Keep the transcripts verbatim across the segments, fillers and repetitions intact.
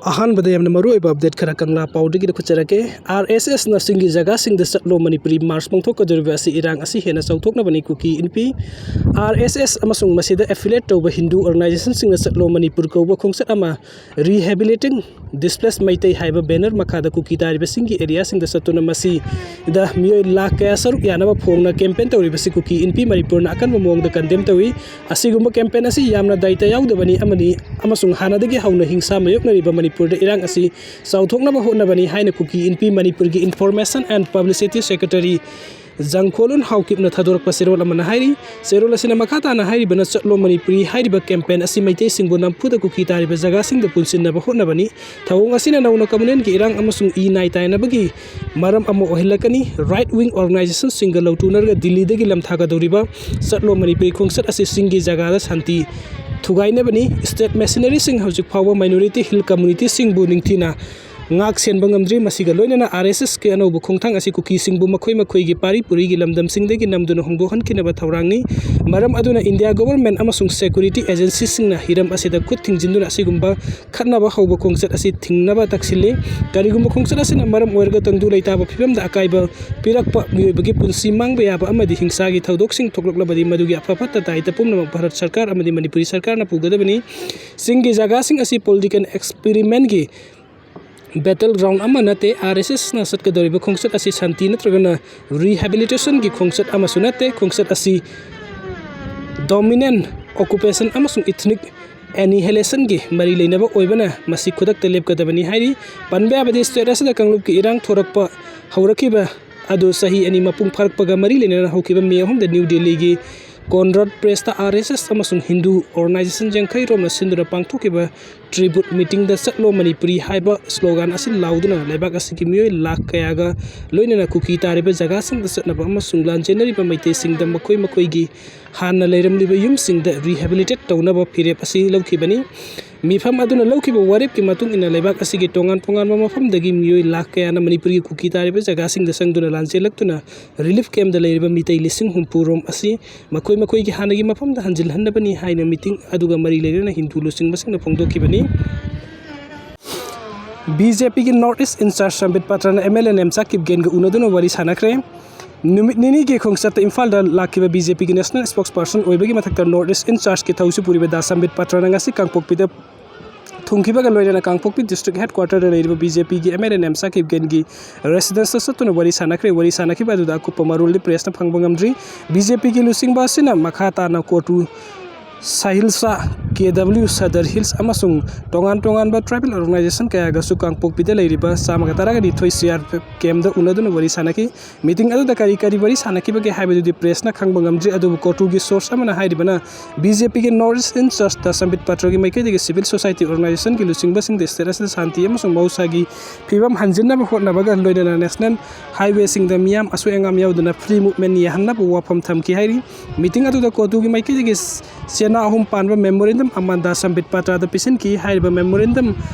ꯑꯍꯥꯟꯕꯗ ꯌꯥꯝꯅ ꯃꯔꯨꯑꯣꯏꯕ ꯑꯞꯗꯦꯠ ꯈꯔ ꯀꯪꯂꯥ ꯄꯥꯎꯗꯒꯤ ꯂꯧꯈꯠꯆꯔꯛꯀꯦ꯫ ꯑꯥꯔ ꯑꯦꯁ ꯑꯦꯁꯅ ꯆꯤꯡꯒꯤ ꯖꯒꯥꯁꯤꯡꯗ ꯆꯠꯂꯣ ꯃꯅꯤꯄꯨꯔꯤ ꯃꯥꯔꯆ ꯄꯥꯡꯊꯣꯛꯀꯗꯧꯔꯤꯕ ꯑꯁꯤ ꯏꯔꯥꯡ ꯑꯁꯤ ꯍꯦꯟꯅ ꯆꯥꯎꯊꯣꯛꯅꯕꯅꯤ꯫ ꯀꯨꯀꯤ ꯏꯟꯄꯤ, ꯑꯥꯔ ꯑꯦꯁ ꯑꯦꯁ ꯑꯃꯁꯨꯡ ꯃꯁꯤꯗ ꯑꯦꯐꯤꯂꯦꯠ ꯇꯧꯕ ꯍꯤꯟꯗꯨ ꯑꯣꯔꯒꯅꯥꯏꯖꯦꯁꯟꯁꯤꯡꯅ ꯆꯠꯂꯣ ꯃꯅꯤꯄꯨꯔ ꯀꯧꯕ ꯈꯣꯡꯆꯠ ꯑꯃ, Rehabilitating Displaced Meitei ꯍꯥꯏꯕ ꯕꯦꯅꯔ ꯃꯈꯥꯗ ꯀꯨꯀꯤ ꯇꯥꯔꯤꯕꯁꯤꯡꯒꯤ ꯑꯦꯔꯤꯌꯥꯁꯤꯡꯗ ꯆꯠꯇꯨꯅ ꯃꯁꯤꯗ ꯃꯤꯑꯣꯏ ꯂꯥꯈ ꯀꯌꯥ ꯁꯔꯨꯛ ꯌꯥꯅꯕ ꯐꯣꯡꯅ ꯀꯦꯝꯄꯦꯟ ꯇꯧꯔꯤꯕꯁꯤ ꯀꯨꯀꯤ ꯏꯟꯄꯤ ꯃꯅꯤꯄꯨꯔꯅ ꯑꯀꯟꯕ ꯃꯑꯣꯡꯗ ꯀꯟꯗꯦꯝ ꯇꯧꯏ꯫ ꯑꯁꯤꯒꯨꯝꯕ ꯀꯦꯝꯄꯦꯟ ꯑꯁꯤ ꯌꯥꯝꯅ ꯗꯥꯏꯇ ꯌꯥꯎꯗꯕꯅꯤ ꯑꯃꯅꯤ ꯑꯃꯁꯨꯡ ꯍꯥꯟꯅꯗꯒꯤ ꯍꯧꯅ ꯍꯤꯡꯁꯥ ꯃꯥꯌꯣꯛꯅꯔꯤꯕ ꯃꯅꯤꯄꯨꯔꯗ ꯏꯔꯥꯡ ꯑꯁꯤ ꯆꯥꯎꯊꯣꯛꯅꯕ ꯍꯣꯠꯅꯕꯅꯤ ꯍꯥꯏꯅ ꯀꯨꯀꯤ ꯏꯟꯄꯤ ꯃꯅꯤꯄꯨꯔꯒꯤ Information and Publicity Secretary ꯖꯪꯈꯣꯂꯨꯟ ꯍꯥꯎꯀꯤꯞꯅ ꯊꯥꯗꯣꯔꯛꯄ ꯆꯦꯔꯣꯜ ꯑꯃꯅ ꯍꯥꯏꯔꯤ꯫ ꯆꯦꯔꯣꯜ ꯑꯁꯤꯅ ꯃꯈꯥ ꯇꯥꯅ ꯍꯥꯏꯔꯤꯕꯅ, ꯆꯠꯂꯣ ꯃꯅꯤꯄꯨꯔꯤ ꯍꯥꯏꯔꯤꯕ ꯀꯦꯝꯄꯦꯟ ꯑꯁꯤ ꯃꯩꯇꯩꯁꯤꯡꯕꯨ ꯅꯝꯐꯨꯗ ꯀꯨꯀꯤ ꯇꯥꯔꯤꯕ ꯖꯒꯥꯁꯤꯡꯗ ꯄꯨꯟꯁꯤꯟꯅꯕ ꯍꯣꯠꯅꯕꯅꯤ꯫ ꯊꯧꯑꯣꯡ ꯑꯁꯤꯅ ꯅꯧꯅ ꯀꯝꯃꯨꯅꯦꯜꯒꯤ ꯏꯔꯥꯡ ꯑꯃꯁꯨꯡ ꯏ ꯅꯥꯏ ꯇꯥꯏꯅꯕꯒꯤ ꯃꯔꯝ ꯑꯃ ꯑꯣꯏꯍꯜꯂꯛꯀꯅꯤ꯫ Right wing organizationꯁꯤꯡꯒ ꯂꯧꯇꯨꯅꯔꯒ ꯗꯤꯜꯂꯤꯗꯒꯤ ꯂꯝꯊꯥꯒꯗꯧꯔꯤꯕ ꯆꯠꯂꯣ ꯃꯅꯤꯄꯨꯔꯤ ꯈꯣꯡꯆꯠ ꯑꯁꯤ ꯆꯤꯡꯒꯤ ꯖꯒꯥꯗ ꯁꯥꯟꯇꯤ ꯊꯨꯒꯥꯏꯅꯕꯅꯤ꯫ State machineryꯁꯤꯡ ꯍꯧꯖꯤꯛ ꯐꯥꯎꯕ minority hill communityꯁꯤꯡꯕꯨ ꯅꯤꯡꯊꯤꯅ ꯉꯥꯛ ꯁꯦꯟꯕ ꯉꯝꯗ꯭ꯔꯤ꯫ ꯃꯁꯤꯒ ꯂꯣꯏꯅꯅ ꯑꯥꯔ ꯑꯦꯁ ꯑꯦꯁꯀꯤ ꯑꯅꯧꯕ ꯈꯣꯡꯊꯥꯡ ꯑꯁꯤ ꯀꯨꯀꯤꯁꯤꯡꯕꯨ ꯃꯈꯣꯏ ꯃꯈꯣꯏꯒꯤ ꯄꯥꯔꯤ ꯄꯨꯔꯤꯒꯤ ꯂꯝꯗꯝꯁꯤꯡꯗꯒꯤ ꯅꯝꯗꯨꯅ ꯍꯣꯡꯗꯣꯛꯍꯟꯈꯤꯅꯕ ꯊꯧꯔꯥꯡꯅꯤ꯫ ꯃꯔꯝ ꯑꯗꯨꯅ ꯏꯟꯗꯤꯌꯥ ꯒꯣꯚꯔꯟꯃꯦꯟꯠ ꯑꯃꯁꯨꯡ ꯁꯦꯀ꯭ꯌꯨꯔꯤꯇꯤ ꯑꯦꯖꯦꯟꯁꯤꯁꯤꯡꯅ ꯍꯤꯔꯝ ꯑꯁꯤꯗ ꯈꯨꯠ ꯊꯤꯡꯖꯤꯟꯗꯨꯅ ꯑꯁꯤꯒꯨꯝꯕ ꯈꯠꯅꯕ ꯍꯧꯕ ꯈꯣꯡꯆꯠ ꯑꯁꯤ ꯊꯤꯡꯅꯕ ꯇꯛꯁꯤꯜꯂꯤ꯫ ꯀꯔꯤꯒꯨꯝꯕ ꯈꯣꯡꯆꯠ ꯑꯁꯤꯅ ꯃꯔꯝ ꯑꯣꯏꯔꯒ ꯇꯪꯗꯨ ꯂꯩꯇꯥꯕ ꯐꯤꯕꯝꯗ ꯑꯀꯥꯏꯕ ꯄꯤꯔꯛꯄ, ꯃꯤꯑꯣꯏꯕꯒꯤ ꯄꯨꯟꯁꯤ ꯃꯥꯡꯕ ꯌꯥꯕ ꯑꯃꯗꯤ ꯍꯤꯡꯁꯥꯒꯤ ꯊꯧꯗꯣꯛꯁꯤꯡ ꯊꯣꯛꯂꯛꯂꯕꯗꯤ ꯃꯗꯨꯒꯤ ꯑꯐ ꯐꯠꯇ ꯗꯥꯏꯇ ꯄꯨꯝꯅꯃꯛ ꯚꯥꯔꯠ ꯁꯔꯀꯥꯔ ꯑꯃꯗꯤ ꯃꯅꯤꯄꯨꯔꯤ ꯁꯔꯀꯥꯔꯅ ꯄꯨꯒꯗꯕꯅꯤ꯫ ꯆꯤꯡꯒꯤ ꯖꯒꯥꯁꯤꯡ ꯑꯁꯤ political experimentꯀꯤ battle ground ꯑꯃ ꯅꯠꯇꯦ꯫ ꯑꯥꯔ ꯑꯦꯁ ꯑꯦꯁꯅ ꯆꯠꯀꯗꯧꯔꯤꯕ ꯈꯣꯡꯆꯠ ꯑꯁꯤ ꯁꯥꯟꯇꯤ ꯅꯠꯇ꯭ꯔꯒꯅ rehabilitationꯒꯤ ꯈꯣꯡꯆꯠ ꯑꯃꯁꯨ ꯅꯠꯇꯦ꯫ ꯈꯣꯡꯆꯠ ꯑꯁꯤ dominant occupation ꯑꯃꯁꯨꯡ ethnic annihilationꯒꯤ ꯃꯔꯤ ꯂꯩꯅꯕ ꯑꯣꯏꯕꯅ ꯃꯁꯤ ꯈꯨꯗꯛꯇ ꯂꯦꯞꯀꯗꯕꯅꯤ ꯍꯥꯏꯔꯤ꯫ ꯄꯟꯕ ꯌꯥꯕꯗꯤ, state ꯑꯁꯤꯗ ꯀꯥꯡꯂꯨꯞꯀꯤ ꯏꯔꯥꯡ ꯊꯣꯔꯛꯄ ꯍꯧꯔꯛꯈꯤꯕ ꯑꯗꯨ ꯆꯍꯤ ꯑꯅꯤ ꯃꯄꯨꯡ ꯐꯥꯔꯛꯄꯒ ꯃꯔꯤ ꯂꯩꯅꯅ ꯍꯧꯈꯤꯕ ꯃꯦ ꯑꯍꯨꯝꯗ ꯅ꯭ꯌꯨ ꯗꯦꯜꯂꯤꯒꯤ ꯀꯣꯟꯔꯥꯗ ꯄ꯭ꯂꯦꯁꯇ ꯑꯥꯔ ꯑꯦꯁ ꯑꯦꯁ ꯑꯃꯁꯨꯡ ꯍꯤꯟꯗꯨ ꯑꯣꯔꯒꯅꯥꯏꯖꯦꯁꯟ ꯌꯥꯡꯈꯩ ꯔꯣꯝꯅ ꯁꯤꯟꯗꯨꯅ ꯄꯥꯡꯊꯣꯛꯈꯤꯕ tribute meetingꯗ ꯆꯠꯂꯣ ꯃꯅꯤꯄꯨꯔꯤ ꯍꯥꯏꯕ slogan ꯑꯁꯤ ꯂꯥꯎꯗꯨꯅ ꯂꯩꯕꯥꯛ ꯑꯁꯤꯒꯤ ꯃꯤꯑꯣꯏ ꯂꯥꯈ ꯀꯌꯥꯒ ꯂꯣꯏꯅꯅ ꯀꯨꯀꯤ ꯇꯥꯔꯤꯕ ꯖꯒꯥꯁꯤꯡꯗ ꯆꯠꯅꯕ ꯑꯃꯁꯨꯡ ꯂꯥꯟꯖꯦꯟꯅꯔꯤꯕ ꯃꯩꯇꯩꯁꯤꯡꯗ ꯃꯈꯣꯏ ꯃꯈꯣꯏꯒꯤ ꯍꯥꯟꯅ ꯂꯩꯔꯝꯂꯤꯕ ꯌꯨꯝꯁꯤꯡꯗ rehabilitate ꯇꯧꯅꯕ ꯐꯤꯔꯦꯞ ꯑꯁꯤ ꯂꯧꯈꯤꯕꯅꯤ꯫ ꯃꯤꯐꯝ ꯑꯗꯨꯅ ꯂꯧꯈꯤꯕ ꯋꯥꯔꯦꯞꯀꯤ ꯃꯇꯨꯡ ꯏꯟꯅ ꯂꯩꯕꯥꯛ ꯑꯁꯤꯒꯤ ꯇꯣꯉꯥꯟ ꯇꯣꯉꯥꯟꯕ ꯃꯐꯝꯗꯒꯤ ꯃꯤꯑꯣꯏ ꯂꯥꯈ ꯀꯌꯥꯅ ꯃꯅꯤꯄꯨꯔꯒꯤ ꯀꯨꯀꯤ ꯇꯥꯔꯤꯕ ꯖꯒꯥꯁꯤꯡꯗ ꯆꯪꯗꯨꯅ ꯂꯥꯟꯖꯦꯜꯂꯛꯇꯨꯅ relief campꯇ ꯂꯩꯔꯤꯕ ꯃꯤꯇꯩ ꯂꯤꯁꯤꯡ ꯍꯨꯝꯐꯨ ꯔꯣꯝ ꯑꯁꯤ ꯃꯈꯣꯏ ꯃꯈꯣꯏꯒꯤ ꯍꯥꯟꯅꯒꯤ ꯃꯐꯝꯗ ꯍꯟꯖꯤꯜꯍꯟꯅꯕꯅꯤ ꯍꯥꯏꯅ meeting ꯑꯗꯨꯒ ꯃꯔꯤ ꯂꯩꯅꯅ ꯍꯤꯟꯗꯨ ꯂꯨꯆꯤꯡꯕꯁꯤꯡꯅ ꯐꯣꯡꯗꯣꯛꯈꯤꯕꯅꯤ꯫ ꯕꯤ ꯖꯦ ꯄꯤꯒꯤ North East in charge Sambit ꯄꯥꯇ꯭ꯔꯅ ꯑꯦꯝ ꯑꯦꯜ ꯑꯦ ꯅꯦꯝꯆꯥ ꯀꯤꯞꯒꯦꯟꯒ ꯎꯅꯗꯨꯅ ꯋꯥꯔꯤ ꯁꯥꯟꯅꯈ꯭ꯔꯦ꯫ ꯅꯨꯃꯤꯠ ꯅꯤꯅꯤꯒꯤ ꯈꯣꯡꯆꯠꯇ ꯏꯝꯐꯥꯜꯗ ꯂꯥꯛꯈꯤꯕ ꯕꯤ ꯖꯦ ꯄꯤꯒꯤ national spokesperson ꯑꯣꯏꯕꯒꯤ ꯃꯊꯛꯇ North East in chargeꯀꯤ ꯊꯧꯁꯨ ꯄꯨꯔꯤꯕ ꯗꯥ ꯁꯝꯕꯤꯠ ꯄꯥꯇ꯭ꯔꯅ ꯉꯁꯤ ꯀꯥꯡꯄꯣꯛꯄꯤꯗ ꯊꯨꯡꯈꯤꯕꯒ ꯂꯣꯏꯅꯅ ꯀꯥꯡꯄꯣꯛꯄꯤ district headquarterꯗ ꯂꯩꯔꯤꯕ ꯕꯤ ꯖꯦ ꯄꯤꯒꯤ ꯑꯦꯝ ꯑꯦꯜ ꯑꯦ ꯅꯦꯝꯆꯥ ꯀꯤꯞꯒꯦꯟꯒꯤ residenceꯇ ꯆꯠꯇꯨꯅ ꯋꯥꯔꯤ ꯁꯥꯟꯅꯈ꯭ꯔꯦ꯫ ꯋꯥꯔꯤ ꯁꯥꯟꯅꯈꯤꯕ ꯑꯗꯨꯗ ꯑꯀꯨꯞꯄ ꯃꯔꯣꯜꯗꯤ pressꯅ ꯐꯪꯕ ꯉꯝꯗ꯭ꯔꯤ꯫ ꯕꯤ ꯖꯦ ꯄꯤꯒꯤ ꯂꯨꯆꯤꯡꯕ ꯑꯁꯤꯅ ꯃꯈꯥ ꯇꯥꯅ ꯀꯣꯇꯨ ꯁꯥꯍꯤꯜꯁꯥ, ꯀꯦ ꯗꯕ꯭ꯂꯤꯎ ꯁꯗꯔ ꯍꯤꯜꯁ ꯑꯃꯁꯨꯡ ꯇꯣꯉꯥꯟ ꯇꯣꯉꯥꯟꯕ tribal organisation ꯀꯌꯥꯒꯁꯨ ꯀꯥꯡꯄꯣꯛꯄꯤꯗ ꯂꯩꯔꯤꯕ ꯆꯥꯝꯃꯒ ꯇꯔꯥꯒ ꯅꯤꯊꯣꯏ ꯁꯤ ꯑꯥꯔ ꯄꯤ ꯑꯦꯐ campꯗ ꯎꯅꯗꯨꯅ ꯋꯥꯔꯤ ꯁꯥꯟꯅꯈꯤ꯫ Meeting ꯑꯗꯨꯗ ꯀꯔꯤ ꯀꯔꯤ ꯋꯥꯔꯤ ꯁꯥꯟꯅꯈꯤꯕꯒꯦ ꯍꯥꯏꯕꯗꯨꯗꯤ pressꯅ ꯈꯪꯕ ꯉꯝꯗ꯭ꯔꯤ, ꯑꯗꯨꯕꯨ ꯀꯣꯇꯨꯒꯤ source ꯑꯃꯅ ꯍꯥꯏꯔꯤꯕꯅ, ꯕꯤ ꯖꯦ ꯄꯤꯒꯤ North East in charge ꯗꯥ ꯁꯝꯕꯤꯠ ꯄꯥꯇ꯭ꯔꯒꯤ ꯃꯥꯏꯀꯩꯗꯒꯤ civil society organisationꯒꯤ ꯂꯨꯆꯤꯡꯕꯁꯤꯡꯗ state ꯑꯁꯤꯗ ꯁꯥꯟꯇꯤ ꯑꯃꯁꯨꯡ ꯃꯍꯧꯁꯥꯒꯤ ꯐꯤꯕꯝ ꯍꯟꯖꯤꯟꯅꯕ ꯍꯣꯠꯅꯕꯒ ꯂꯣꯏꯅꯅ national highwayꯁꯤꯡꯗ ꯃꯤꯌꯥꯝ ꯑꯁꯣꯏ ꯑꯉꯥꯝ ꯌꯥꯎꯗꯅ free movement ꯌꯥꯍꯟꯅꯕ ꯋꯥꯐꯝ ꯊꯝꯈꯤ ꯍꯥꯏꯔꯤ꯫ Meeting ꯑꯗꯨꯗ ꯀꯣꯇꯨꯒꯤ ꯃꯥꯏꯀꯩꯗꯒꯤ ꯆꯦꯅꯥ ꯑꯍꯨꯝ ꯄꯥꯟꯕ memorandum ꯑꯃ ꯗꯥ ꯁꯝꯕꯤꯠ ꯄꯥꯇ꯭ꯔꯗ ꯄꯤꯁꯤꯟꯈꯤ꯫ ꯍꯥꯏꯔꯤꯕ memorandum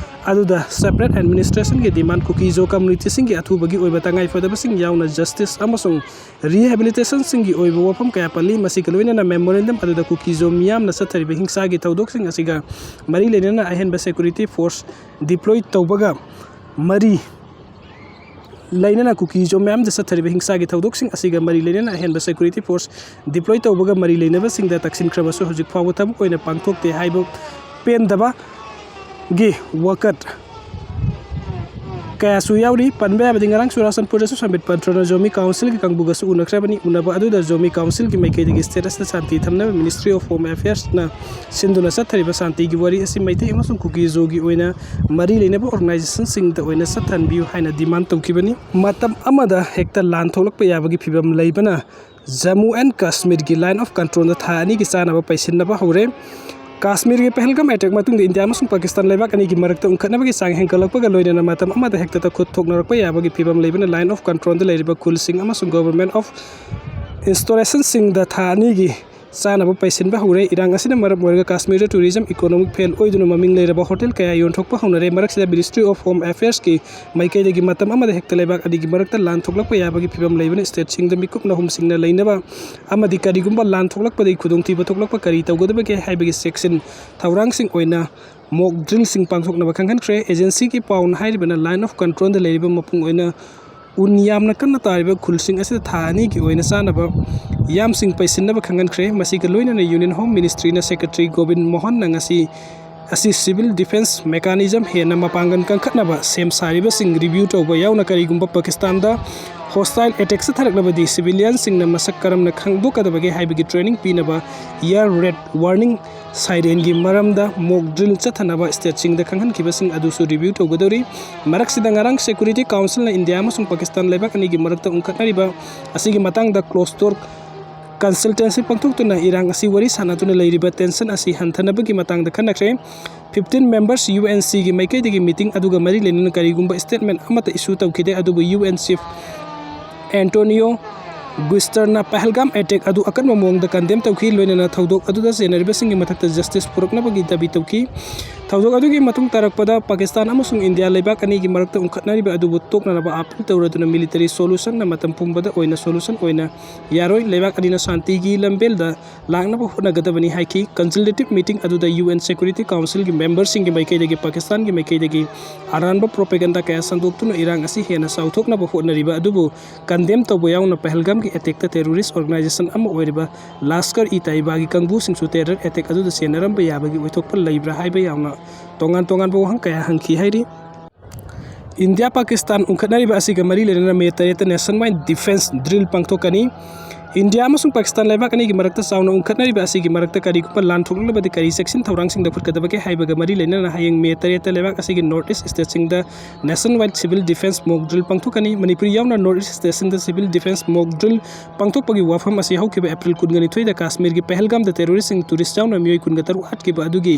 ꯑꯗꯨꯗ separate administrationꯒꯤ demand, ꯀꯨꯀꯤ-ꯖꯣ communityꯁꯤꯡꯒꯤ ꯑꯊꯨꯕꯒꯤ ꯑꯣꯏꯕ ꯇꯉꯥꯏꯐꯗꯕꯁꯤꯡ ꯌꯥꯎꯅ justice ꯑꯃꯁꯨꯡ rehabilitationꯁꯤꯡꯒꯤ ꯑꯣꯏꯕ ꯋꯥꯐꯝ ꯀꯌꯥ ꯄꯜꯂꯤ꯫ ꯃꯁꯤꯒ ꯂꯣꯏꯅꯅ memorandum ꯑꯗꯨꯗ ꯀꯨꯀꯤ-ꯖꯣ ꯃꯤꯌꯥꯝꯅ ꯆꯠꯊꯔꯤꯕ ꯍꯤꯡꯁꯥꯒꯤ ꯊꯧꯗꯣꯛꯁꯤꯡ ꯑꯁꯤꯒ ꯃꯔꯤ ꯂꯩꯅꯅ ꯑꯍꯦꯟꯕ security force deploy ꯇꯧꯕꯒ ꯃꯔꯤ ꯂꯩꯅꯅ ꯀꯨꯀꯤ-ꯖꯣ ꯃꯤꯌꯥꯝꯗ ꯆꯠꯊꯔꯤꯕ ꯍꯤꯡꯁꯥꯒꯤ ꯊꯧꯗꯣꯛꯁꯤꯡ ꯑꯁꯤꯒ ꯃꯔꯤ ꯂꯩꯅꯅ ꯑꯍꯦꯟꯕ security force deploy ꯇꯧꯕꯒ ꯃꯔꯤ ꯂꯩꯅꯕꯁꯤꯡꯗ ꯇꯛꯁꯤꯟꯈ꯭ꯔꯕꯁꯨ ꯍꯧꯖꯤꯛ ꯐꯥꯎꯕ ꯊꯕꯛ ꯑꯣꯏꯅ ꯄꯥꯡꯊꯣꯛꯇꯦ ꯍꯥꯏꯕ ꯄꯦꯟꯗꯕꯒꯤ ꯋꯥꯀꯠ ꯀꯌꯥꯁꯨ ꯌꯥꯎꯔꯤ꯫ ꯄꯟꯕ ꯌꯥꯕꯗꯤ ꯉꯔꯥꯡ ꯆꯨꯔꯥꯆꯥꯟꯄꯨꯔꯗꯁꯨ ꯁꯝꯕꯤꯠ ꯄꯥꯇ꯭ꯔꯅ ꯖꯣꯃꯤ councilꯒꯤ ꯀꯥꯡꯕꯨꯒꯁꯨ ꯎꯅꯈ꯭ꯔꯕꯅꯤ꯫ ꯎꯅꯕ ꯑꯗꯨꯗ ꯖꯣꯃꯤ councilꯒꯤ ꯃꯥꯏꯀꯩꯗꯒꯤ state ꯑꯁꯤꯗ ꯁꯥꯟꯇꯤ ꯊꯝꯅꯕ Ministry of Home Affairsꯅ ꯁꯤꯟꯗꯨꯅ ꯆꯠꯊꯔꯤꯕ ꯁꯥꯟꯇꯤꯒꯤ ꯋꯥꯔꯤ ꯑꯁꯤ ꯃꯩꯇꯩ ꯑꯃꯁꯨꯡ ꯀꯨꯀꯤ-ꯖꯣꯒꯤ ꯑꯣꯏꯅ ꯃꯔꯤ ꯂꯩꯅꯕ organisationꯁꯤꯡꯗ ꯑꯣꯏꯅ ꯆꯠꯊꯍꯟꯕꯤꯌꯨ ꯍꯥꯏꯅ demand ꯇꯧꯈꯤꯕꯅꯤ꯫ ꯃꯇꯝ ꯑꯃꯗ ꯍꯦꯛꯇ ꯂꯥꯟ ꯊꯣꯛꯂꯛꯄ ꯌꯥꯕꯒꯤ ꯐꯤꯕꯝ ꯂꯩꯕꯅ Jammu and Kashmirꯒꯤ Line of Controlꯗ ꯊꯥ ꯑꯅꯤꯒꯤ ꯆꯥꯅꯕ ꯄꯩꯁꯤꯟꯅꯕ ꯍꯧꯔꯦ꯫ ꯀꯥꯁꯃꯤꯔꯒꯤ ꯄꯍꯜꯒꯥꯝ attack ꯃꯇꯨꯡꯗ ꯏꯟꯗꯤꯌꯥ ꯑꯃꯁꯨꯡ ꯄꯥꯀꯤꯁꯇꯥꯟ ꯂꯩꯕꯥꯛ ꯑꯅꯤꯒꯤ ꯃꯔꯛꯇ ꯎꯪꯈꯠꯅꯕꯒꯤ ꯆꯥꯡ ꯍꯦꯟꯒꯠꯂꯛꯄꯒ ꯂꯣꯏꯅꯅ ꯃꯇꯝ ꯑꯃꯗ ꯍꯦꯛꯇ ꯈꯨꯠ ꯊꯣꯛꯅꯔꯛꯄ ꯌꯥꯕꯒꯤ ꯐꯤꯕꯝ ꯂꯩꯕꯅ Line of Controlꯗ ꯂꯩꯔꯤꯕ ꯈꯨꯜꯁꯤꯡ ꯑꯃꯁꯨꯡ government of installationꯁꯤꯡꯗ ꯊꯥ ꯑꯅꯤꯒꯤ ꯆꯥꯅꯕ ꯄꯩꯁꯤꯟꯕ ꯍꯧꯔꯦ꯫ ꯏꯔꯥꯡ ꯑꯁꯤꯅ ꯃꯔꯝ ꯑꯣꯏꯔꯒ ꯀꯥꯁꯃꯤꯔꯗ tourism economic fail ꯑꯣꯏꯗꯨꯅ ꯃꯃꯤꯡ ꯂꯩꯔꯕ hotel ꯀꯌꯥ ꯌꯣꯟꯊꯣꯛꯄ ꯍꯧꯅꯔꯦ꯫ ꯃꯔꯛꯁꯤꯗ Ministry of Home Affairsꯀꯤ ꯃꯥꯏꯀꯩꯗꯒꯤ ꯃꯇꯝ ꯑꯃꯗ ꯍꯦꯛꯇ ꯂꯩꯕꯥꯛ ꯑꯅꯤꯒꯤ ꯃꯔꯛꯇ ꯂꯥꯟ ꯊꯣꯛꯂꯛꯄ ꯌꯥꯕꯒꯤ ꯐꯤꯕꯝ ꯂꯩꯕꯅ stateꯁꯤꯡꯗ ꯃꯤꯀꯨꯞ ꯅꯍꯨꯝꯁꯤꯡꯅ ꯂꯩꯅꯕ ꯑꯃꯗꯤ ꯀꯔꯤꯒꯨꯝꯕ ꯂꯥꯟ ꯊꯣꯛꯂꯛꯄꯗꯒꯤ ꯈꯨꯗꯣꯡꯊꯤꯕ ꯊꯣꯛꯂꯛꯄ ꯀꯔꯤ ꯇꯧꯒꯗꯕꯒꯦ ꯍꯥꯏꯕꯒꯤ ꯆꯦꯛꯁꯤꯟ ꯊꯧꯔꯥꯡꯁꯤꯡ ꯑꯣꯏꯅ mock drillꯁꯤꯡ ꯄꯥꯡꯊꯣꯛꯅꯕ ꯈꯪꯍꯟꯈ꯭ꯔꯦ꯫ Agencyꯒꯤ ꯄꯥꯎꯅ ꯍꯥꯏꯔꯤꯕꯅ Line of Controlꯗ ꯂꯩꯔꯤꯕ ꯃꯄꯨꯡ ꯑꯣꯏꯅ ꯎꯟ ꯌꯥꯝꯅ ꯀꯟꯅ ꯇꯥꯔꯤꯕ ꯈꯨꯜꯁꯤꯡ ꯑꯁꯤꯗ ꯊꯥ ꯑꯅꯤꯒꯤ ꯑꯣꯏꯅ ꯆꯥꯅꯕ ꯌꯥꯝꯁꯤꯡ ꯄꯩꯁꯤꯟꯅꯕ ꯈꯪꯍꯟꯈ꯭ꯔꯦ꯫ ꯃꯁꯤꯒ ꯂꯣꯏꯅꯅ Union Home Ministryꯅ Secretary ꯒꯣꯕꯤꯟ ꯃꯣꯍꯟꯅ ꯉꯁꯤ ꯑꯁꯤ civil defence mechanism ꯍꯦꯟꯅ ꯃꯄꯥꯡꯒꯜ ꯀꯟꯈꯠꯅꯕ ꯁꯦꯝ ꯁꯥꯔꯤꯕꯁꯤꯡ review ꯇꯧꯕ ꯌꯥꯎꯅ ꯀꯔꯤꯒꯨꯝꯕ ꯄꯥꯀꯤꯁꯇꯥꯟꯗ hostile attack ꯆꯠꯊꯔꯛꯂꯕꯗꯤ civilianꯁꯤꯡꯅ ꯃꯁꯛ ꯀꯔꯝꯅ ꯈꯪꯗꯣꯛꯀꯗꯕꯒꯦ ꯍꯥꯏꯕꯒꯤ training ꯄꯤꯅꯕ air raid warning sirenꯒꯤ ꯃꯔꯝꯗ mock drill ꯆꯠꯊꯅꯕ stateꯁꯤꯡꯗ ꯈꯪꯍꯟꯈꯤꯕꯁꯤꯡ ꯑꯗꯨꯁꯨ review ꯇꯧꯒꯗꯧꯔꯤ꯫ ꯃꯔꯛꯁꯤꯗ ꯉꯔꯥꯡ Security Councilꯅ ꯏꯟꯗꯤꯌꯥ ꯑꯃꯁꯨꯡ ꯄꯥꯀꯤꯁꯇꯥꯟ ꯂꯩꯕꯥꯛ ꯑꯅꯤꯒꯤ ꯃꯔꯛꯇ ꯎꯪꯈꯠꯅꯔꯤꯕ ꯑꯁꯤꯒꯤ ꯃꯇꯥꯡꯗ closed door consultancy ꯄꯥꯡꯊꯣꯛꯇꯨꯅ ꯏꯔꯥꯡ ꯑꯁꯤ ꯋꯥꯔꯤ ꯁꯥꯟꯅꯗꯨꯅ ꯂꯩꯔꯤꯕ tension ꯑꯁꯤ ꯍꯟꯊꯅꯕꯒꯤ ꯃꯇꯥꯡꯗ ꯈꯟꯅꯈ꯭ꯔꯦ꯫ Fifteen members UNCꯒꯤ ꯃꯥꯏꯀꯩꯗꯒꯤ meeting ꯑꯗꯨꯒ ꯃꯔꯤ ꯂꯩꯅꯅ ꯀꯔꯤꯒꯨꯝꯕ statement ꯑꯃꯠꯇ issue ꯇꯧꯈꯤꯗꯦ, ꯑꯗꯨꯕꯨ UN Chief Antonio Guterresꯅ ꯄꯍꯜꯒꯥꯝ attack ꯑꯗꯨ ꯑꯀꯟꯕ ꯃꯑꯣꯡꯗ condemn ꯇꯧꯈꯤ, ꯂꯣꯏꯅꯅ ꯊꯧꯗꯣꯛ ꯑꯗꯨꯗ ꯆꯦꯟꯅꯔꯤꯕꯁꯤꯡꯒꯤ ꯃꯊꯛꯇ justice ꯄꯨꯔꯛꯅꯕꯒꯤ ꯗꯥꯕꯤ ꯇꯧꯈꯤ꯫ ꯊꯧꯗꯣꯛ ꯑꯗꯨꯒꯤ ꯃꯇꯨꯡ ꯇꯥꯔꯛꯄꯗ ꯄꯥꯀꯤꯁꯇꯥꯟ ꯑꯃꯁꯨꯡ ꯏꯟꯗꯤꯌꯥ ꯂꯩꯕꯥꯛ ꯑꯅꯤꯒꯤ ꯃꯔꯛꯇ ꯎꯪꯈꯠꯅꯔꯤꯕ ꯑꯗꯨꯕꯨ ꯇꯣꯛꯅꯅꯕ appeal ꯇꯧꯔꯗꯨꯅ military solutionꯅ ꯃꯇꯝ ꯄꯨꯝꯕꯗ ꯑꯣꯏꯅ solution ꯑꯣꯏꯅ ꯌꯥꯔꯣꯏ꯫ ꯂꯩꯕꯥꯛ ꯑꯅꯤꯅ ꯁꯥꯟꯇꯤꯒꯤ ꯂꯝꯕꯦꯜꯗ ꯂꯥꯛꯅꯕ ꯍꯣꯠꯅꯒꯗꯕꯅꯤ ꯍꯥꯏꯈꯤ꯫ Consultative meeting ꯑꯗꯨꯗ UN Security Councilꯒꯤ memberꯁꯤꯡꯒꯤ ꯃꯥꯏꯀꯩꯗꯒꯤ ꯄꯥꯀꯤꯁꯇꯥꯟꯒꯤ ꯃꯥꯏꯀꯩꯗꯒꯤ ꯑꯔꯥꯟꯕ propaganda ꯀꯌꯥ ꯁꯟꯗꯣꯛꯇꯨꯅ ꯏꯔꯥꯡ ꯑꯁꯤ ꯍꯦꯟꯅ ꯆꯥꯎꯊꯣꯛꯅꯕ ꯍꯣꯠꯅꯔꯤꯕ ꯑꯗꯨꯕꯨ condemn ꯇꯧꯕ ꯌꯥꯎꯅ ꯄꯍꯜꯒꯥꯝꯒꯤ attackꯇ terrorist organization ꯑꯃ ꯑꯣꯏꯔꯤꯕ ꯂꯥꯁꯀꯔ-ꯏ-ꯇꯥꯏꯕꯥꯒꯤ ꯀꯥꯡꯕꯨꯁꯤꯡꯁꯨ terror attack ꯑꯗꯨꯗ ꯆꯦꯟꯅꯔꯝꯕ ꯌꯥꯕꯒꯤ ꯑꯣꯏꯊꯣꯛꯄ ꯂꯩꯕ꯭ꯔꯥ ꯍꯥꯏꯕ ꯌꯥꯎꯅ ꯇꯣꯉꯥꯟ ꯇꯣꯉꯥꯟꯕ ꯋꯥꯍꯪ ꯀꯌꯥ ꯍꯪꯈꯤ ꯍꯥꯏꯔꯤ꯫ ꯏꯟꯗꯤꯌꯥ ꯄꯥꯀꯤꯁꯇꯥꯟ ꯎꯪꯈꯠꯅꯔꯤꯕ ꯑꯁꯤꯒ ꯃꯔꯤ ꯂꯩꯅꯅ May ꯇꯔꯦꯠꯇ nationwide defence drill ꯄꯥꯡꯊꯣꯛꯀꯅꯤ꯫ ꯏꯟꯗꯤꯌꯥ ꯑꯃꯁꯨꯡ ꯄꯥꯀꯤꯁꯇꯥꯟ ꯂꯩꯕꯥꯛ ꯑꯅꯤꯒꯤ ꯃꯔꯛꯇ ꯆꯥꯎꯅ ꯎꯪꯈꯠꯅꯔꯤꯕ ꯑꯁꯤꯒꯤ ꯃꯔꯛꯇ ꯀꯔꯤꯒꯨꯝꯕ ꯂꯥꯟ ꯊꯣꯛꯂꯛꯂꯕꯗꯤ ꯀꯔꯤ ꯆꯦꯛꯁꯤꯟ ꯊꯧꯔꯥꯡꯁꯤꯡ ꯂꯧꯈꯠꯀꯗꯕꯒꯦ ꯍꯥꯏꯕꯒ ꯃꯔꯤ ꯂꯩꯅꯅ ꯍꯌꯦꯡ May ꯇꯔꯦꯠꯇ ꯂꯩꯕꯥꯛ ꯑꯁꯤꯒꯤ North East stateꯁꯤꯡꯗ nationwide civil defence mock drill ꯄꯥꯡꯊꯣꯛꯀꯅꯤ꯫ ꯃꯅꯤꯄꯨꯔ ꯌꯥꯎꯅ North East stateꯁꯤꯡꯗ civil defence mock drill ꯄꯥꯡꯊꯣꯛꯄꯒꯤ ꯋꯥꯐꯝ ꯑꯁꯤ ꯍꯧꯈꯤꯕ April ꯀꯨꯟꯒ ꯅꯤꯊꯣꯏꯗ ꯀꯥꯁꯃꯤꯔꯒꯤ ꯄꯍꯜꯒꯥꯝꯗ terroristꯁꯤꯡ tourist ꯌꯥꯎꯅ ꯃꯤꯑꯣꯏ ꯀꯨꯟꯒ ꯇꯔꯨꯛ ꯍꯥꯠꯈꯤꯕ ꯑꯗꯨꯒꯤ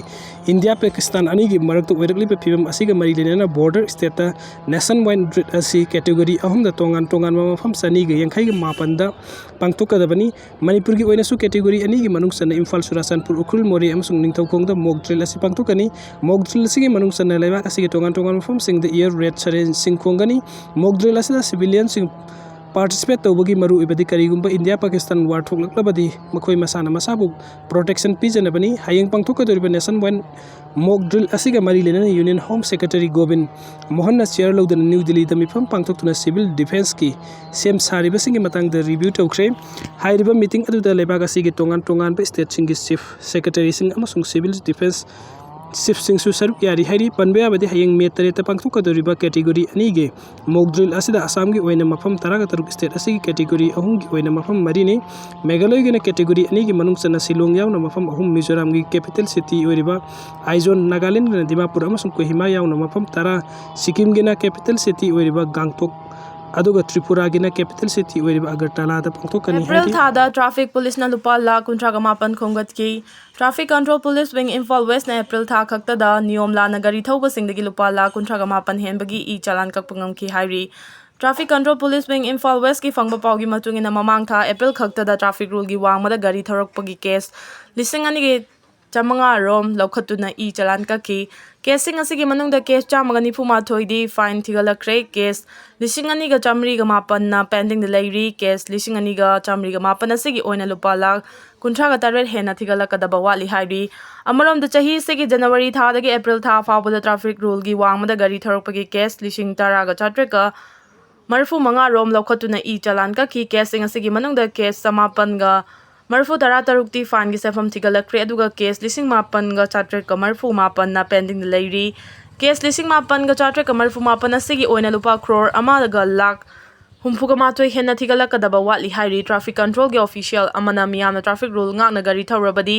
ꯏꯟꯗꯤꯌꯥ ꯄꯥꯀꯤꯁꯇꯥꯟ ꯑꯅꯤꯒꯤ ꯃꯔꯛꯇ ꯑꯣꯏꯔꯛꯂꯤꯕ ꯐꯤꯕꯝ ꯑꯁꯤꯒ ꯃꯔꯤ ꯂꯩꯅꯅ border stateꯇ nationwide drill ꯑꯁꯤ category ꯑꯍꯨꯝꯗ ꯇꯣꯉꯥꯟ ꯇꯣꯉꯥꯟꯕ ꯃꯐꯝ ꯆꯅꯤꯒ ꯌꯥꯡꯈꯩꯒ ꯃꯥꯄꯟꯗ ꯄꯥꯡꯊꯣꯛꯀꯗꯕꯅꯤ꯫ ꯃꯅꯤꯄꯨꯔꯒꯤ ꯑꯣꯏꯅꯁꯨ category ꯑꯅꯤꯒꯤ ꯃꯅꯨꯡ ꯆꯟꯅ ꯏꯝꯐꯥꯜ, ꯆꯨꯔꯥꯆꯥꯟꯄꯨꯔ, ꯎꯈ꯭ꯔꯨꯜ, ꯃꯣꯔꯦ ꯑꯃꯁꯨꯡ ꯅꯤꯡꯊꯧꯈꯣꯡꯗ mock drill ꯑꯁꯤ ꯄꯥꯡꯊꯣꯛꯀꯅꯤ꯫ Mock drill ꯑꯁꯤꯒꯤ ꯃꯅꯨꯡ ꯆꯟꯅ ꯂꯩꯕꯥꯛ ꯑꯁꯤꯒꯤ ꯇꯣꯉꯥꯟ ꯇꯣꯉꯥꯟꯕ ꯃꯐꯝꯁꯤꯡꯗ air raid sirenꯁꯤꯡ ꯈꯣꯡꯒꯅꯤ꯫ Mock drill ꯑꯁꯤꯗ civilianꯁꯤꯡ participate ꯇꯧꯕꯒꯤ ꯃꯔꯨꯑꯣꯏꯕꯗꯤ ꯀꯔꯤꯒꯨꯝꯕ ꯏꯟꯗꯤꯌꯥ ꯄꯥꯀꯤꯁꯇꯥꯟ war ꯊꯣꯛꯂꯛꯂꯕꯗꯤ ꯃꯈꯣꯏ ꯃꯁꯥꯅ ꯃꯁꯥꯕꯨ protection ꯄꯤꯖꯅꯕꯅꯤ꯫ ꯍꯌꯦꯡ ꯄꯥꯡꯊꯣꯛꯀꯗꯧꯔꯤꯕ nationwide mock drill ꯑꯁꯤꯒ ꯃꯔꯤ ꯂꯩꯅꯅ Union Home Secretary ꯒꯣꯕꯤꯟ ꯃꯣꯍꯟꯅ chair ꯂꯧꯗꯨꯅ ꯅ꯭ꯌꯨ ꯗꯤꯜꯂꯤꯗ ꯃꯤꯐꯝ ꯄꯥꯡꯊꯣꯛꯇꯨꯅ civil defenceꯀꯤ ꯁꯦꯝ ꯁꯥꯔꯤꯕꯁꯤꯡꯒꯤ ꯃꯇꯥꯡꯗ review ꯇꯧꯈ꯭ꯔꯦ꯫ ꯍꯥꯏꯔꯤꯕ meeting ꯑꯗꯨꯗ ꯂꯩꯕꯥꯛ ꯑꯁꯤꯒꯤ ꯇꯣꯉꯥꯟ ꯇꯣꯉꯥꯟꯕ stateꯁꯤꯡꯒꯤ chief secretaryꯁꯤꯡ ꯑꯃꯁꯨꯡ civil defence chiefꯁꯤꯡꯁꯨ ꯁꯔꯨꯛ ꯌꯥꯔꯤ ꯍꯥꯏꯔꯤ꯫ ꯄꯟꯕ ꯌꯥꯕꯗꯤ ꯍꯌꯦꯡ ꯃꯦ ꯇꯔꯦꯠꯇ ꯄꯥꯡꯊꯣꯛꯀꯗꯧꯔꯤꯕ category ꯑꯅꯤꯒꯤ mock drill ꯑꯁꯤꯗ ꯑꯁꯥꯝꯒꯤ ꯑꯣꯏꯅ ꯃꯐꯝ ꯇꯔꯥꯒ ꯇꯔꯨꯛ, state ꯑꯁꯤꯒꯤ category ꯑꯍꯨꯝꯒꯤ ꯑꯣꯏꯅ ꯃꯐꯝ ꯃꯔꯤꯅꯤ꯫ ꯃꯦꯘꯥꯂꯌꯒꯤꯅ category ꯑꯅꯤꯒꯤ ꯃꯅꯨꯡ ꯆꯟꯅ ꯁꯤꯂꯣꯡ ꯌꯥꯎꯅ ꯃꯐꯝ ꯑꯍꯨꯝ, ꯃꯤꯖꯣꯔꯥꯝꯒꯤ capital city ꯑꯣꯏꯔꯤꯕ ꯑꯥꯏꯖꯣꯜ, ꯅꯥꯒꯥꯂꯦꯟꯒꯤꯅ ꯗꯤꯃꯥꯄꯨꯔ ꯑꯃꯁꯨꯡ ꯀꯣꯍꯤꯃꯥ ꯌꯥꯎꯅ ꯃꯐꯝ ꯇꯔꯥ, ꯁꯤꯛꯀꯤꯝꯒꯤꯅ capital city ꯑꯣꯏꯔꯤꯕ ꯒꯥꯡꯇꯣꯛ, ꯑꯗꯨꯒ ꯇ꯭ꯔꯤꯄꯨꯔꯥꯒꯤꯅ capital city ꯑꯣꯏꯔꯤꯕ ꯑꯒꯔꯇꯂꯥꯗ ꯄꯥꯡꯊꯣꯛꯀꯅꯤ ꯑꯦꯄ꯭ꯔꯤꯜ ꯍꯥꯏꯔꯤ꯫ ꯊꯥꯗ traffic policeꯅ ꯂꯨꯄꯥ ꯂꯥꯈ ꯀꯨꯟꯊ꯭ꯔꯥꯒ ꯃꯥꯄꯟ ꯈꯣꯝꯒꯠꯈꯤ꯫ Traffic Control Police Wing Imphal Westꯅ ꯑꯦꯄ꯭ꯔꯤꯜ ꯊꯥ ꯈꯛꯇꯗ ꯅꯤꯌꯣꯝ ꯂꯥꯟꯅ ꯒꯥꯔꯤ ꯊꯧꯕꯁꯤꯡꯗꯒꯤ ꯂꯨꯄꯥ ꯂꯥꯈ ꯀꯨꯟꯊ꯭ꯔꯥꯒ ꯃꯥꯄꯟ ꯍꯦꯟꯕꯒꯤ e-challan ꯀꯛꯄ ꯉꯝꯈꯤ ꯍꯥꯏꯔꯤ꯫ Traffic Control Police Wing Imphal Westꯀꯤ ꯐꯪꯕ ꯄꯥꯎꯒꯤ ꯃꯇꯨꯡ ꯏꯟꯅ, ꯃꯃꯥꯡ ꯊꯥ ꯑꯦꯄ꯭ꯔꯤꯜ ꯈꯛꯇꯗ traffic ruleꯒꯤ ꯋꯥꯡꯃꯗ ꯒꯥꯔꯤ ꯊꯧꯔꯛꯄꯒꯤ case ꯂꯤꯁꯤꯡ ꯑꯅꯤꯒꯤ ꯆꯥꯃꯉꯥ ꯔꯣꯝ ꯂꯧꯈꯠꯇꯨꯅ e-challan ꯀꯛꯈꯤ꯫ Caseꯁꯤꯡ ꯑꯁꯤꯒꯤ ꯃꯅꯨꯡꯗ case ꯆꯥꯝꯃꯒ ꯅꯤꯐꯨ ꯃꯥꯊꯣꯏꯗꯤ fine ꯊꯤꯒꯠꯂꯛꯈ꯭ꯔꯦ꯫ Case ꯂꯤꯁꯤꯡ ꯑꯅꯤꯒ ꯆꯥꯃꯔꯤꯒ ꯃꯥꯄꯟꯅ pendingꯗ ꯂꯩꯔꯤ꯫ Case ꯂꯤꯁꯤꯡ ꯑꯅꯤꯒ ꯆꯥꯃꯔꯤꯒ ꯃꯥꯄꯟ ꯑꯁꯤꯒꯤ ꯑꯣꯏꯅ ꯂꯨꯄꯥ ꯂꯥꯈ ꯀꯨꯟꯊ꯭ꯔꯥꯒ ꯇꯔꯦꯠ ꯍꯦꯟꯅ ꯊꯤꯒꯠꯂꯛꯀꯗꯕ ꯋꯥꯠꯂꯤ ꯍꯥꯏꯔꯤ꯫ ꯑꯃꯔꯣꯝꯗ, ꯆꯍꯤ ꯑꯁꯤꯒꯤ ꯖꯅꯋꯥꯔꯤ ꯊꯥꯗꯒꯤ ꯑꯦꯄ꯭ꯔꯤꯜ ꯊꯥ ꯐꯥꯎꯕꯗ traffic ruleꯒꯤ ꯋꯥꯡꯃꯗ ꯒꯥꯔꯤ ꯊꯧꯔꯛꯄꯒꯤ case ꯂꯤꯁꯤꯡ ꯇꯔꯥꯒ ꯆꯥꯇ꯭ꯔꯦꯠꯀ ꯃꯔꯤꯐꯨ ꯃꯉꯥ ꯔꯣꯝ ꯂꯧꯈꯠꯇꯨꯅ e-challan ꯀꯛꯈꯤ꯫ Caseꯁꯤꯡ ꯑꯁꯤꯒꯤ ꯃꯅꯨꯡꯗ case ꯆꯃꯥꯄꯟꯒ ꯃꯔꯤꯐꯨ ꯇꯔꯥ ꯇꯔꯨꯛꯇꯤ fineꯒꯤ ꯁꯦꯟꯐꯝ ꯊꯤꯒꯠꯂꯛꯈ꯭ꯔꯦ, ꯑꯗꯨꯒ case ꯂꯤꯁꯤꯡ ꯃꯥꯄꯟꯒ ꯆꯥꯇ꯭ꯔꯦꯠꯀ ꯃꯔꯤꯐꯨ ꯃꯥꯄꯟꯅ pendingꯗ ꯂꯩꯔꯤ꯫ Case ꯂꯤꯁꯤꯡ ꯃꯥꯄꯟꯒ ꯆꯥꯇ꯭ꯔꯦꯠꯀ ꯃꯔꯤꯐꯨ ꯃꯥꯄꯟ ꯑꯁꯤꯒꯤ ꯑꯣꯏꯅ ꯂꯨꯄꯥ ꯀ꯭ꯔꯣꯔ ꯑꯃꯒ ꯂꯥꯈ ꯍꯨꯝꯐꯨꯒ ꯃꯥꯊꯣꯏ ꯍꯦꯟꯅ ꯊꯤꯒꯠꯂꯛꯀꯗꯕ ꯋꯥꯠꯂꯤ ꯍꯥꯏꯔꯤ꯫ Traffic Controlꯒꯤ official ꯑꯃꯅ ꯃꯤꯌꯥꯝꯅ traffic rule ꯉꯥꯛꯅ ꯒꯥꯔꯤ ꯊꯧꯔꯕꯗꯤ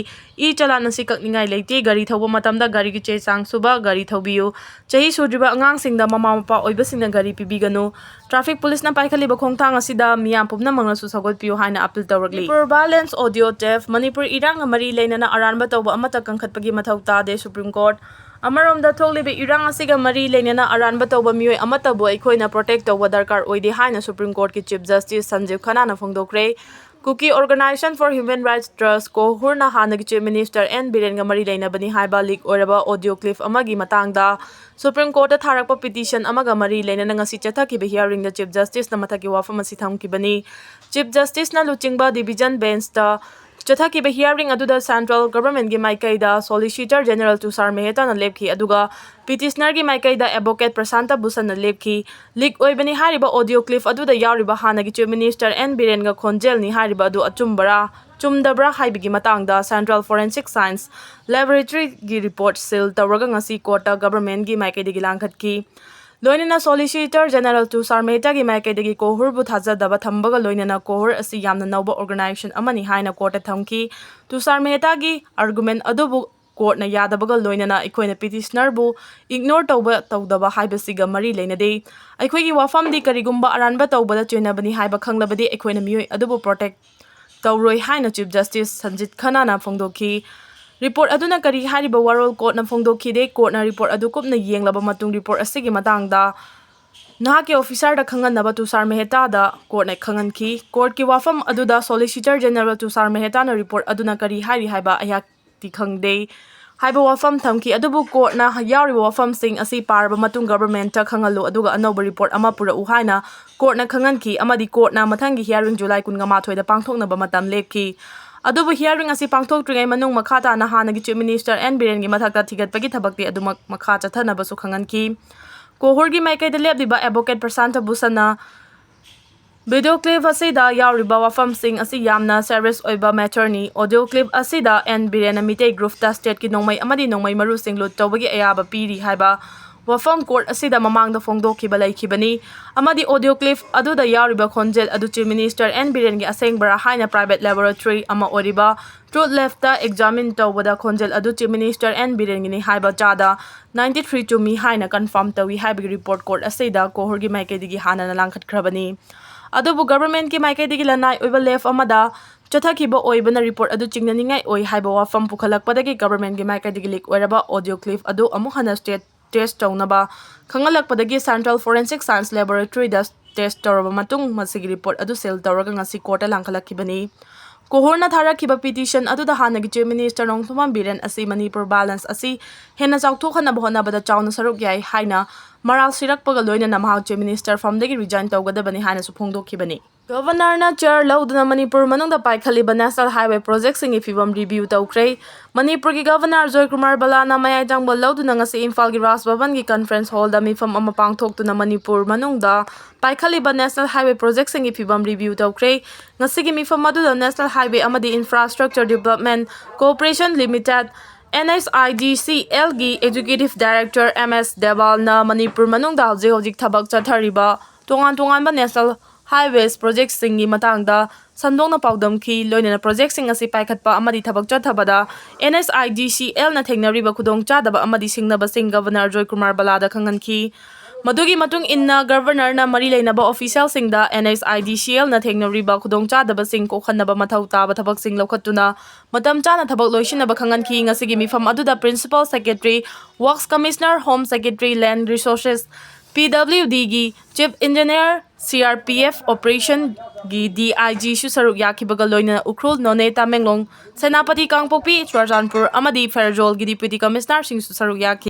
e-challan ꯑꯁꯤ ꯀꯛꯅꯤꯡꯉꯥꯏ ꯂꯩꯇꯦ꯫ ꯒꯥꯔꯤ ꯊꯧꯕ ꯃꯇꯝꯗ ꯒꯥꯔꯤꯒꯤ ꯆꯦ ꯆꯥꯡ ꯁꯨꯕ, ꯒꯥꯔꯤ ꯊꯧꯕꯤꯌꯨ꯫ ꯆꯍꯤ ꯁꯨꯗ꯭ꯔꯤꯕ ꯑꯉꯥꯡꯁꯤꯡꯗ ꯃꯃꯥ ꯃꯄꯥ ꯑꯣꯏꯕꯁꯤꯡꯅ ꯒꯥꯔꯤ ꯄꯤꯕꯤꯒꯅꯨ꯫ Traffic Policeꯅ ꯄꯥꯏꯈꯠꯂꯤꯕ ꯈꯣꯡꯊꯥꯡ ꯑꯁꯤꯗ ꯃꯤꯌꯥꯝ ꯄꯨꯝꯅꯃꯛꯅꯁꯨ ꯁꯧꯒꯠꯄꯤꯌꯨ ꯍꯥꯏꯅ appeal ꯇꯧꯔꯛꯂꯤ꯫ Manipur violence audio tape, Manipur ꯏꯔꯥꯡꯒ ꯃꯔꯤ ꯂꯩꯅꯅ ꯑꯔꯥꯟꯕ ꯇꯧꯕ ꯑꯃꯠꯇ ꯀꯟꯈꯠꯄꯒꯤ ꯃꯊꯧ ꯇꯥꯗꯦ, Supreme Court꯫ ꯑꯃꯔꯣꯝꯗ, ꯊꯣꯛꯂꯤꯕ ꯏꯔꯥꯡ ꯑꯁꯤꯒ ꯃꯔꯤ ꯂꯩꯅꯅ ꯑꯔꯥꯟꯕ ꯇꯧꯕ ꯃꯤꯑꯣꯏ ꯑꯃꯠꯇꯕꯨ ꯑꯩꯈꯣꯏꯅ protect ꯇꯧꯕ ꯗꯔꯀꯥꯔ ꯑꯣꯏꯗꯦ ꯍꯥꯏꯅ Supreme Courtꯀꯤ Chief Justice ꯁꯟꯖꯤꯕ ꯈꯟꯅꯥꯅ ꯐꯣꯡꯗꯣꯛꯈ꯭ꯔꯦ꯫ Kuki Organization for Human Rights Trust, ꯀꯣꯍꯨꯔꯅ ꯍꯥꯟꯅꯒꯤ Chief Minister ꯑꯦꯟ ꯕꯤꯔꯦꯟꯒ ꯃꯔꯤ ꯂꯩꯅꯕꯅꯤ ꯍꯥꯏꯕ ꯂꯤꯛ ꯑꯣꯏꯔꯕ audio clip ꯑꯃꯒꯤ ꯃꯇꯥꯡꯗ Supreme Courtꯇ ꯊꯥꯔꯛꯄ petition ꯑꯃꯒ ꯃꯔꯤ ꯂꯩꯅꯅ ꯉꯁꯤ ꯆꯠꯊꯈꯤꯕ hearingꯗ Chief Justiceꯅ ꯃꯊꯛꯀꯤ ꯋꯥꯐꯝ ꯑꯁꯤ ꯊꯝꯈꯤꯕꯅꯤ꯫ Chief Justiceꯅ ꯂꯨꯆꯤꯡꯕ division benchꯇ ꯆꯠꯊꯈꯤꯕ hearing ꯑꯗꯨꯗ central governmentꯀꯤ ꯃꯥꯏꯀꯩꯗ Solicitor General ꯇꯨꯁꯥꯔ ꯃꯦꯍꯇꯥꯅ ꯂꯦꯞꯈꯤ, ꯑꯗꯨꯒ petitionerꯒꯤ ꯃꯥꯏꯀꯩꯗ advocate ꯄ꯭ꯔꯁꯥꯟꯇ ꯚꯨꯁꯟꯅ ꯂꯦꯞꯈꯤ꯫ ꯂꯤꯛ ꯑꯣꯏꯕꯅꯤ ꯍꯥꯏꯔꯤꯕ audio clip ꯑꯗꯨꯗ ꯌꯥꯎꯔꯤꯕ ꯍꯥꯟꯅꯒꯤ Chief Minister ꯑꯦꯟ ꯕꯤꯔꯦꯟꯒ ꯈꯣꯟꯖꯦꯜꯅꯤ ꯍꯥꯏꯔꯤꯕ ꯑꯗꯨ ꯑꯆꯨꯝꯕꯔꯥ, ꯆꯨꯝꯗꯕ꯭ꯔꯥ ꯍꯥꯏꯕꯒꯤ ꯃꯇꯥꯡꯗ Central Forensic Science Laboratoryꯒꯤ report seal ꯇꯧꯔꯒ ꯉꯁꯤ courtꯇ governmentꯀꯤ ꯃꯥꯏꯀꯩꯗꯒꯤ ꯂꯥꯡꯈꯠꯈꯤ꯫ ꯂꯣꯏꯅꯅ Solicitor General ꯇꯨꯁꯥꯔ ꯃꯦꯍꯇꯥꯒꯤ ꯃꯥꯏꯀꯩꯗꯒꯤ ꯀꯣꯍꯨꯔꯕꯨ ꯊꯥꯖꯗꯕ ꯊꯝꯕꯒ ꯂꯣꯏꯅꯅ ꯀꯣꯍꯨꯔ ꯑꯁꯤ ꯌꯥꯝꯅ ꯅꯧꯕ organization ꯑꯃꯅꯤ ꯍꯥꯏꯅ courtꯇ ꯊꯝꯈꯤ꯫ ꯇꯨꯁꯥꯔ ꯃꯦꯍꯇꯥꯒꯤ argument ꯑꯗꯨꯕꯨ courtꯅ ꯌꯥꯗꯕꯒ ꯂꯣꯏꯅꯅ ꯑꯩꯈꯣꯏꯅ petitionerꯕꯨ ignore ꯇꯧꯕ ꯇꯧꯗꯕ ꯍꯥꯏꯕꯁꯤꯒ ꯃꯔꯤ ꯂꯩꯅꯗꯦ꯫ ꯑꯩꯈꯣꯏꯒꯤ ꯋꯥꯐꯝꯗꯤ ꯀꯔꯤꯒꯨꯝꯕ ꯑꯔꯥꯟꯕ ꯇꯧꯕꯗ ꯆꯦꯟꯅꯕꯅꯤ ꯍꯥꯏꯕ ꯈꯪꯂꯕꯗꯤ ꯑꯩꯈꯣꯏꯅ ꯃꯤꯑꯣꯏ ꯑꯗꯨꯕꯨ protect ꯇꯧꯔꯣꯏ ꯍꯥꯏꯅ Chief Justice ꯁꯟꯖꯤꯠ ꯈꯟꯅꯥꯅ ꯐꯣꯡꯗꯣꯛꯈꯤ꯫ Report ꯑꯗꯨꯅ ꯀꯔꯤ ꯍꯥꯏꯔꯤꯕ ꯋꯥꯔꯣꯜ courtꯅ ꯐꯣꯡꯗꯣꯛꯈꯤꯗꯦ꯫ Courtꯅ report ꯑꯗꯨ ꯀꯨꯞꯅ ꯌꯦꯡꯂꯕ ꯃꯇꯨꯡ report ꯑꯁꯤꯒꯤ ꯃꯇꯥꯡꯗ ꯅꯍꯥꯛꯀꯤ officerꯗ ꯈꯪꯍꯟꯅꯕ ꯇꯨꯁꯥꯔ ꯃꯦꯍꯇꯥꯗ courtꯅ ꯈꯪꯍꯟꯈꯤ꯫ Courtꯀꯤ ꯋꯥꯐꯝ ꯑꯗꯨꯗ Solicitor General ꯇꯨꯁꯥꯔ ꯃꯦꯍꯇꯥꯅ report ꯑꯗꯨꯅ ꯀꯔꯤ ꯍꯥꯏꯔꯤ ꯍꯥꯏꯕ ꯑꯩꯍꯥꯛꯇꯤ ꯈꯪꯗꯦ꯫ ꯍꯥꯏꯕ ꯋꯥꯐꯝ ꯊꯝꯈꯤ, ꯑꯗꯨꯕꯨ courtꯅ ꯌꯥꯎꯔꯤꯕ ꯋꯥꯐꯝꯁꯤꯡ ꯑꯁꯤ ꯄꯥꯔꯕ ꯃꯇꯨꯡ governmentꯇ ꯈꯪꯍꯜꯂꯨ, ꯑꯗꯨꯒ ꯑꯅꯧꯕ report ꯑꯃ ꯄꯨꯔꯛꯎ ꯍꯥꯏꯅ courtꯅ ꯈꯪꯍꯟꯈꯤ, ꯑꯃꯗꯤ courtꯅ ꯃꯊꯪꯒꯤ hearing July ꯀꯨꯟꯃꯥꯊꯣꯏꯗ ꯄꯥꯡꯊꯣꯛꯅꯕ ꯃꯇꯝ ꯂꯦꯞꯈꯤ꯫ ꯑꯗꯨꯕꯨ hearing ꯑꯁꯤ ꯄꯥꯡꯊꯣꯛꯇ꯭ꯔꯤꯉꯩ ꯃꯅꯨꯡ ꯃꯈꯥ ꯇꯥꯅ ꯍꯥꯟꯅꯒꯤ Chief Minister ꯑꯦꯟ ꯕꯤꯔꯦꯟꯒꯤ ꯃꯊꯛꯇ ꯊꯤꯒꯠꯄꯒꯤ ꯊꯕꯛꯇꯤ ꯑꯗꯨꯃꯛ ꯃꯈꯥ ꯆꯠꯊꯅꯕꯁꯨ ꯈꯪꯍꯟꯈꯤ꯫ ꯀꯣꯍꯨꯔꯒꯤ ꯃꯥꯏꯀꯩꯗ ꯂꯦꯞꯂꯤꯕ advocate ꯄ꯭ꯔꯁꯥꯟꯇ ꯚꯨꯁꯟꯅ video clip ꯑꯁꯤꯗ ꯌꯥꯎꯔꯤꯕ ꯋꯥꯐꯝꯁꯤꯡ ꯑꯁꯤ ꯌꯥꯝꯅ serious ꯑꯣꯏꯕ matterꯅꯤ꯫ Audio clip ꯑꯁꯤꯗ ꯑꯦꯟ ꯕꯤꯔꯦꯟꯅ ꯃꯤꯇꯩ groupꯇ stateꯀꯤ ꯅꯣꯡꯃꯩ ꯑꯃꯗꯤ ꯅꯣꯡꯃꯩ ꯃꯔꯨꯁꯤꯡ loot ꯇꯧꯕꯒꯤ ꯑꯌꯥꯕ ꯄꯤꯔꯤ ꯍꯥꯏꯕ ꯋꯥꯐꯝ court ꯑꯁꯤꯗ ꯃꯃꯥꯡꯗ ꯐꯣꯡꯗꯣꯛꯈꯤꯕ ꯂꯩꯈꯤꯕꯅꯤ, ꯑꯃꯗꯤ audio clip ꯑꯗꯨꯗ ꯌꯥꯎꯔꯤꯕ ꯈꯣꯟꯖꯦꯜ ꯑꯗꯨ Chief Minister ꯑꯦꯟ ꯕꯤꯔꯦꯟꯒꯤ ꯑꯁꯦꯡꯕꯔꯥ ꯍꯥꯏꯅ private laboratory ꯑꯃ ꯑꯣꯏꯔꯤꯕ Truth Labꯇ examine ꯇꯧꯕꯗ ꯈꯣꯟꯖꯦꯜ ꯑꯗꯨ Chief Minister ꯑꯦꯟ ꯕꯤꯔꯦꯟꯒꯤꯅꯤ ꯍꯥꯏꯕ ꯆꯥꯗ ninety three ꯆꯨꯝꯃꯤ ꯍꯥꯏꯅ confirm ꯇꯧꯏ ꯍꯥꯏꯕꯒꯤ report court ꯑꯁꯤꯗ ꯀꯣꯍꯨꯔꯒꯤ ꯃꯥꯏꯀꯩꯗꯒꯤ ꯍꯥꯟꯅꯅ ꯂꯥꯡꯈꯠꯈ꯭ꯔꯕꯅꯤ꯫ ꯑꯗꯨꯕꯨ governmentꯀꯤ ꯃꯥꯏꯀꯩꯗꯒꯤ ꯂꯅꯥꯏ ꯑꯣꯏꯕ ꯂꯦꯞ ꯑꯃꯗ ꯆꯠꯊꯈꯤꯕ ꯑꯣꯏꯕꯅ report ꯑꯗꯨ ꯆꯤꯡꯅꯅꯤꯡꯉꯥꯏ ꯑꯣꯏ ꯍꯥꯏꯕ ꯋꯥꯐꯝ ꯄꯨꯈꯠꯂꯛꯄꯗꯒꯤ governmentꯀꯤ ꯃꯥꯏꯀꯩꯗꯒꯤ leak ꯑꯣꯏꯔꯕ audio clip ꯑꯗꯨ ꯑꯃꯨꯛ ꯍꯟꯅ state test ꯇꯧꯅꯕ ꯈꯪꯍꯜꯂꯛꯄꯗꯒꯤ Central Forensic Science Laboratoryꯗ test ꯇꯧꯔꯕ ꯃꯇꯨꯡ ꯃꯁꯤꯒꯤ report ꯑꯗꯨ seal ꯇꯧꯔꯒ ꯉꯁꯤ courtꯇ ꯂꯥꯡꯈꯠꯂꯛꯈꯤꯕꯅꯤ꯫ ꯀꯣꯍꯣꯔꯅ ꯊꯥꯔꯛꯈꯤꯕ petition ꯑꯗꯨꯗ ꯍꯥꯟꯅꯒꯤ Chief Minister ꯅꯣꯡꯊꯣꯝꯕꯝ ꯕꯤꯔꯦꯟ ꯑꯁꯤ ꯃꯅꯤꯄꯨꯔ balance ꯑꯁꯤ ꯍꯦꯟꯅ ꯆꯥꯎꯊꯣꯛꯍꯟꯅꯕ ꯍꯣꯠꯅꯕꯗ ꯆꯥꯎꯅ ꯁꯔꯨꯛ ꯌꯥꯏ ꯍꯥꯏꯅ ꯃꯔꯥꯜ ꯁꯤꯔꯛꯄꯒ ꯂꯣꯏꯅꯅ ꯃꯍꯥꯛ Chief Minister ꯐꯝꯗꯒꯤ resign ꯇꯧꯒꯗꯕꯅꯤ ꯍꯥꯏꯅꯁꯨ ꯐꯣꯡꯗꯣꯛꯈꯤꯕꯅꯤ꯫ Governorꯅ chair ꯂꯧꯗꯨꯅ ꯃꯅꯤꯄꯨꯔ ꯃꯅꯨꯡꯗ ꯄꯥꯏꯈꯠꯂꯤꯕ National Highway projectꯁꯤꯡꯒꯤ ꯐꯤꯕꯝ review ꯇꯧꯈ꯭ꯔꯦ꯫ ꯃꯅꯤꯄꯨꯔꯒꯤ Governor ꯖꯣꯏꯀꯨꯃꯥꯔ ꯕꯂꯥꯅ ꯃꯌꯥꯏ ꯆꯪꯕ ꯂꯧꯗꯨꯅ ꯉꯁꯤ ꯏꯝꯐꯥꯜꯒꯤ ꯔꯥꯖ ꯚꯕꯟꯒꯤ conference hallꯗ ꯃꯤꯐꯝ ꯑꯃ ꯄꯥꯡꯊꯣꯛꯇꯨꯅ ꯃꯅꯤꯄꯨꯔ ꯃꯅꯨꯡꯗ ꯄꯥꯏꯈꯠꯂꯤꯕ National Highway projectꯁꯤꯡꯒꯤ ꯐꯤꯕꯝ review ꯇꯧꯈ꯭ꯔꯦ꯫ ꯉꯁꯤꯒꯤ ꯃꯤꯐꯝ ꯑꯗꯨꯗ National Highway ꯑꯃꯗꯤ Infrastructure Development Corporation Limited, NHIDCLꯒꯤ Executive Director M S ꯗꯦꯋꯥꯜꯅ Manipur ꯃꯅꯨꯡꯗ ꯍꯧꯖꯤꯛ ꯍꯧꯖꯤꯛ ꯊꯕꯛ ꯆꯠꯊꯔꯤꯕ ꯇꯣꯉꯥꯟ ꯇꯣꯉꯥꯟꯕ National Highways projectꯁꯤꯡꯒꯤ ꯃꯇꯥꯡꯗ ꯁꯟꯗꯣꯛꯅ ꯄꯥꯎꯗꯝꯈꯤ꯫ ꯂꯣꯏꯅꯅ projectꯁꯤꯡ ꯑꯁꯤ ꯄꯥꯏꯈꯠꯄ ꯑꯃꯗꯤ ꯊꯕꯛ ꯆꯠꯊꯕꯗ NHIDCLꯅ ꯊꯦꯡꯅꯔꯤꯕ ꯈꯨꯗꯣꯡꯆꯥꯗꯕ ꯑꯃꯗꯤ ꯁꯤꯡꯅꯕꯁꯤꯡ Governor ꯖꯣꯏꯀꯨꯃꯥꯔ ꯕꯂꯥꯗ ꯈꯪꯍꯟꯈꯤ꯫ ꯃꯗꯨꯒꯤ ꯃꯇꯨꯡ ꯏꯟꯅ Governorꯅ ꯃꯔꯤ ꯂꯩꯅꯕ officialꯁꯤꯡꯗ NHIDCLꯅ ꯊꯦꯡꯅꯔꯤꯕ ꯈꯨꯗꯣꯡꯆꯥꯗꯕꯁꯤꯡ ꯀꯣꯛꯍꯟꯅꯕ ꯃꯊꯧ ꯇꯥꯕ ꯊꯕꯛꯁꯤꯡ ꯂꯧꯈꯠꯇꯨꯅ ꯃꯇꯝ ꯆꯥꯅ ꯊꯕꯛ ꯂꯣꯏꯁꯤꯟꯅꯕ ꯈꯪꯍꯟꯈꯤ꯫ ꯉꯁꯤꯒꯤ ꯃꯤꯐꯝ ꯑꯗꯨꯗ Principal Secretary, Works Commissioner, Home Secretary, Land Resources, PWDꯒꯤ Chief Engineer, CRPF operationꯒꯤ DIGꯁꯨ ꯁꯔꯨꯛ ꯌꯥꯈꯤꯕꯒ ꯂꯣꯏꯅꯅ ꯎꯈ꯭ꯔꯨꯜ, ꯅꯣꯅꯦ, ꯇꯃꯦꯡꯂꯣꯡ, ꯁꯦꯅꯥꯄꯇꯤ, ꯀꯥꯡꯄꯣꯛꯄꯤ, ꯆꯨꯔꯆꯥꯟꯄꯨꯔ ꯑꯃꯗꯤ ꯐꯦꯔꯖꯣꯜꯒꯤ Deputy Commissionerꯁꯤꯡꯁꯨ ꯁꯔꯨꯛ ꯌꯥꯈꯤ꯫